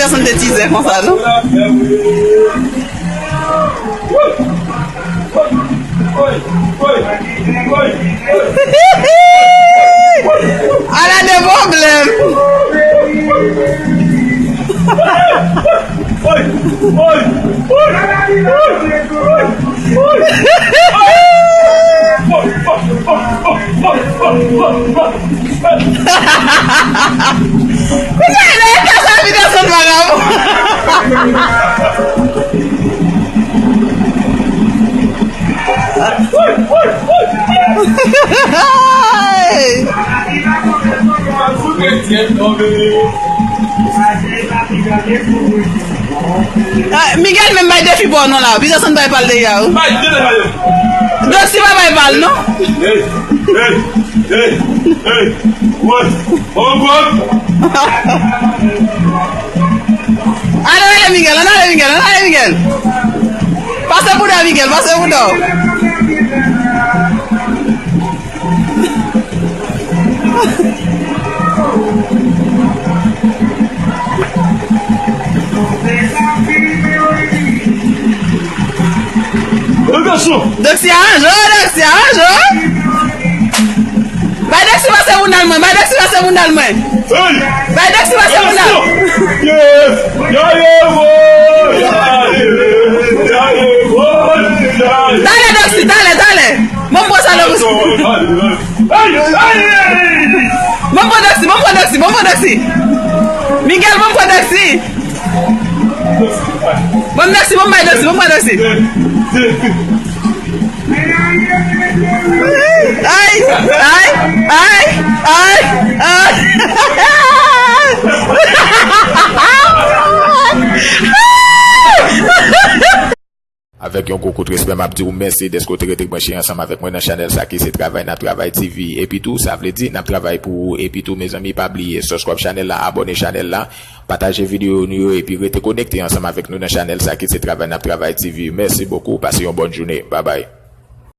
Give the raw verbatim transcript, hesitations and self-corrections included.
Pèsonn te tizè konsa, non? Ala de pwoblèm! Kounye a, e ta sa, Peterson, vagabon. Ah, Miguel menm bay defi pa w non la. Peterson bay pa l deja wi. Bay de defa yo. Dosi pa bay pa l non. Hey, hey, hey, hey. What? Oh God. Ann ale Miguel, ann ale Miguel, ann ale Miguel. Pase bouda Miguel, pase bouda w. Doksi aranje w, Doksi aranje w. Bay Doksi pase moun nan mwen, bay Doksi pase moun nan mwen. Hey! Bay Doksi pase moun nan. Yes! Ya ye boy! Ya ye boy! Talè Doksi, talè, talè. Bon, bon, sa la. Bon, bon, Doksi, bon, bon, Doksi, bon, bon, Doksi. Miguel, bon, bon, Doksi. Bon, Doksi, bon, bay Doksi, bon, bon, Doksi. Ay, ay, ay, ay, ay. Avèk yon gwo kout respè, m ap di w mèsi dèske w te rete branche ansanm avèk mwen nan chanèl sa ki se Travay n ap Travay T V. Epi tou, sa vle di n ap travay pou ou. Epi tou, mezanmi, pa bliye subscribe chanèl la, abòne chanèl la, pataje videyo nou yo, epi rete konekte ansanm avèk nou nan chanèl sa ki se Travay n ap Travay T V. Mèsi bokou, pase yon bòn jounen. Babay.